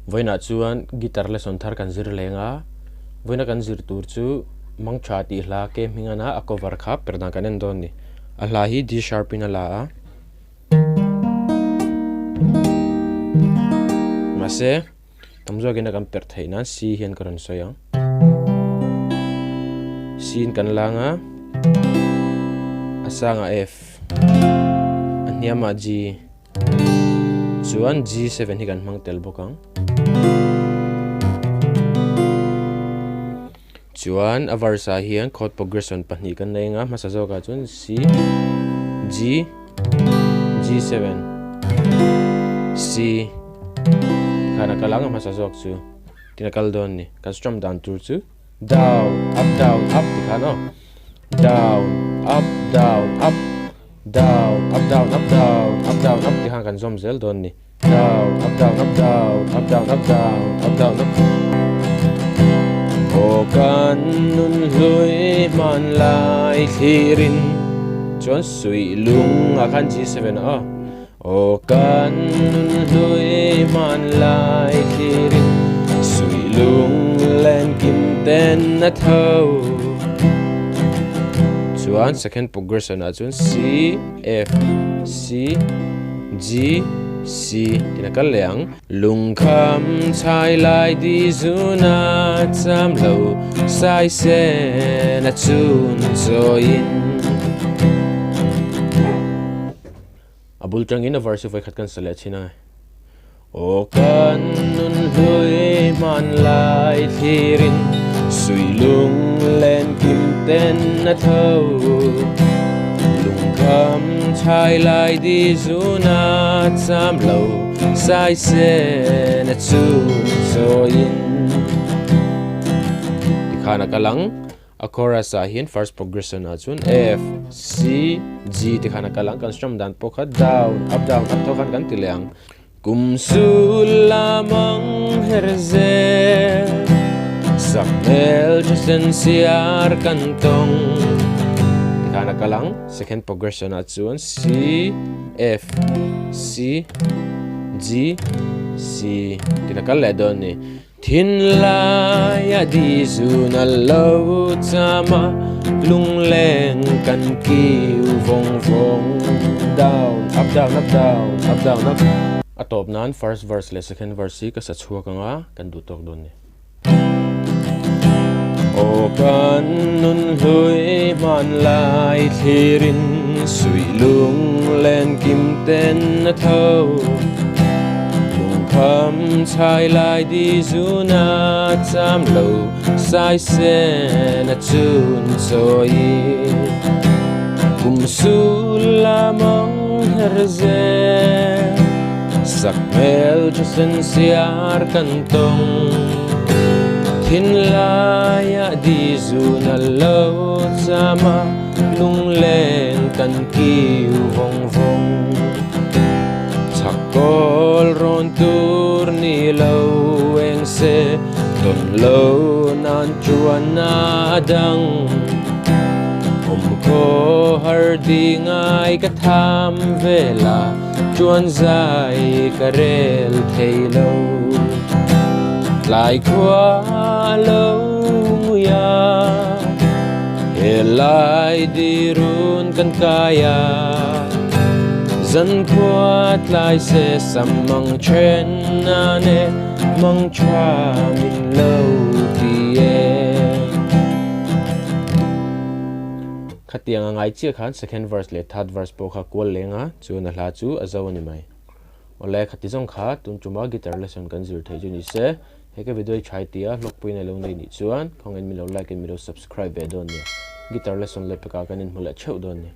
Vawiinah chuan guitar lesson thar kan zir leng a, vawiina kan zir tur chu Mangtha tih hla ke hming ana a cover kha per dan kan en dawn a ni. A hla hi D sharp in a la a. Mahse, tam zawkin a kan perh theih nan C hian ka rawn sawi ang. C in kan lang a, a sangah F, a hniamah G, chuan G7 hi kan hmang tel bawk ang. Chuan a verse ah hian chord progression pahnih kan nei anga hmasa zawkah chuan C G G7 C khan a kal ang a hmasa zawk chu tin a kal dawn a ni kan strum dan tur chu down up down up ti khan aw down up down up down up down up down up down up ti khan kan zawm zel dawn a ni. Down, up, down, up, down, up, down, up, down, up, down, up. Aw kan nun hlui hmanlai thlirin chuan suih lung ah khan G7 a aw kan nun hlui hmanlai thlirin suih lung len kim ten a tho chuan second progression ah chuan C F C G C tin a kal leh ang. Lungkham chhai lai di zuna cham lo sai sen a chun chawiin. A bul tangin a verse vawi khat kan sa leh thin a. Aw kan nun hlui hmanlai thlirin suih lung len kim ten a tho. Lungkham chhai lai di zuna cham lo sai sen a chun chawiin. Tikhan a kal ang. A chorus ah hian first progression ah chuan F, C, G te khan a kal ang, kan strum dan pawh kha down, up down, up tho khan kan ti leh ang. Kum sul lamang her zel, sak hmel tha sen siar kan tawng ti khan a kal ang. Second progression ah chuan C, F, C, G, C tin a kal leh dawn a ni. Thinlaia di zun a lo cham a, lungleng kan kiu vawng vawng down up down up down up down up. A tawp nan first verse leh second verse hi ka sa chhuak ang a, kan duh tawk dawn ni. Aw kan nun hlui hmanlai thlirin suih lunglen kim ten a tho. Lungkham chhai lai di zuna cham lo sai sen a chun chawi kum sul lamang her zel sak hmel tha sen siar kan tawng thinlaiah di zuna lo cham a lungleng kan kiu vawng vawng. Chhak kawl rawn tur ni lo eng se tawn lo nan chuan a dang. Awm khaw har di ngai ka tham vela chuan zai ka rel thei lo. Tlai khua lo ngui a, helai dirun kan kai a. Zan khua tlai se sam mang then na ne mang tha min lo ti e. Khatiang a ngai chiah khan second verse leh third verse pawh kha kual leng a, chuan a hla chu a zo a ni mai. Awle khati zawng kha tun tuma guitar lesson kan zir theih chu ni se, he ka video hi tha i tia hlawkpuiin a lo nei nih chuan khawngin min lo like in min lo subscribe ve dawn nia. Guitar lesson leh pekah kan inhmu leh theuh dawn a ni.